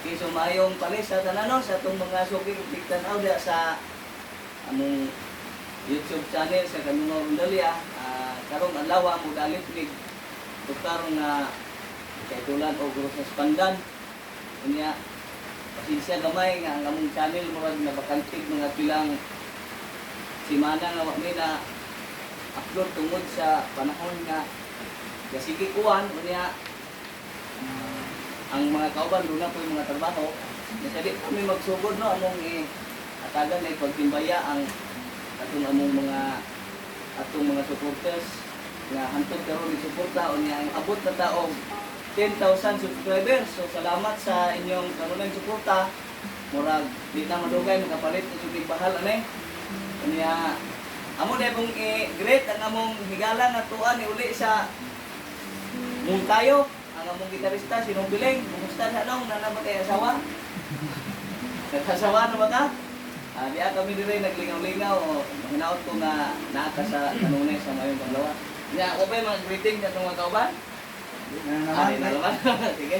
Okay, so maayong palis sa tanan, no, sa atong mga suki ug tigtan-aw diha sa among YouTube channel sa Kanungaw Rondalla. Karong adlaw mo dalit mig tukar nga kay tulan og Rosas Pandan. Unya, pasensya gamay nga ang among channel murag nabakantig mga pilang simana nga wa mi na upload tungod sa panahon nga gasige kuan. Unya, ang mga kauban duna po yung mga trabaho. Sa di kami magsugod, no, among atagan na pagtimbaya ang atong among mga atong mga supporters nga hantod karon ni suporta. Unya, ang abot na taog 10,000 subscribers, so salamat sa inyong kanunayng suporta. Murag di na madugay makapalit og tubig bahal ani. Unya, amo na pong i-greet ang among higala nga tuan ni uli sa Montayo, ang among gitarista, si Nong Bileng. Kumusta na, Nong? Nana ba kay asawa? Nagkasawa na ba ka? Diya kami dire naglingaw-lingaw o hinaot ko nga naa ka sa kanunay sa mayong panglawa. Nya, ako ba yung mga greeting sa itong mga kauban? Na Ah, naman. di na naman. Sige.